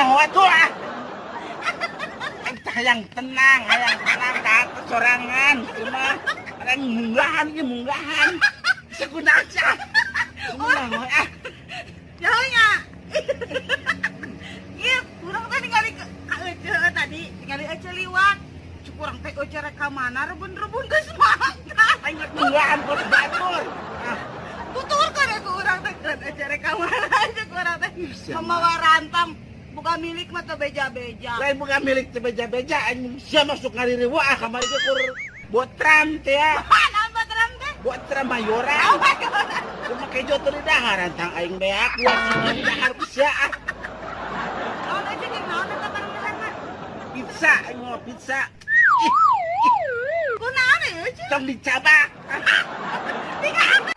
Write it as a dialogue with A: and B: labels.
A: Nyaho atuh ah. Hayang tenang ka sorangan cuma orang munggahan ieu munggahan. Seguna aja. Nyaho ah.
B: Nyaho nya. Ieu urang teh ningali ka Ece tadi, ningali Ece liwat. Cuk urang teh Ece rek ka mana rebun-rebun geus mangga.
A: Aing rek munggahan kos batur.
B: Tuturkeun ku urang teh keun Ece rek ka mana cuk urang teh. Mamawa rantang buka milik mah teu beja-beja.
A: Lain buka milik teu beja-beja aing sia masuk ngaririweuh ah kamari ge kur botram teh ya.
B: Naon botram teh?
A: Botram mayoran.
B: Oh, mayoran.
A: Kumaha kejo teu didahar rantang aing beak gua sieun dahar ku sia ah.
B: Naon aja jeung naon eta barang daharna?
A: Pizza, aing mau pizza.
B: Kunaon ieu Ece?
A: Tong dicabak.
B: Tinggal.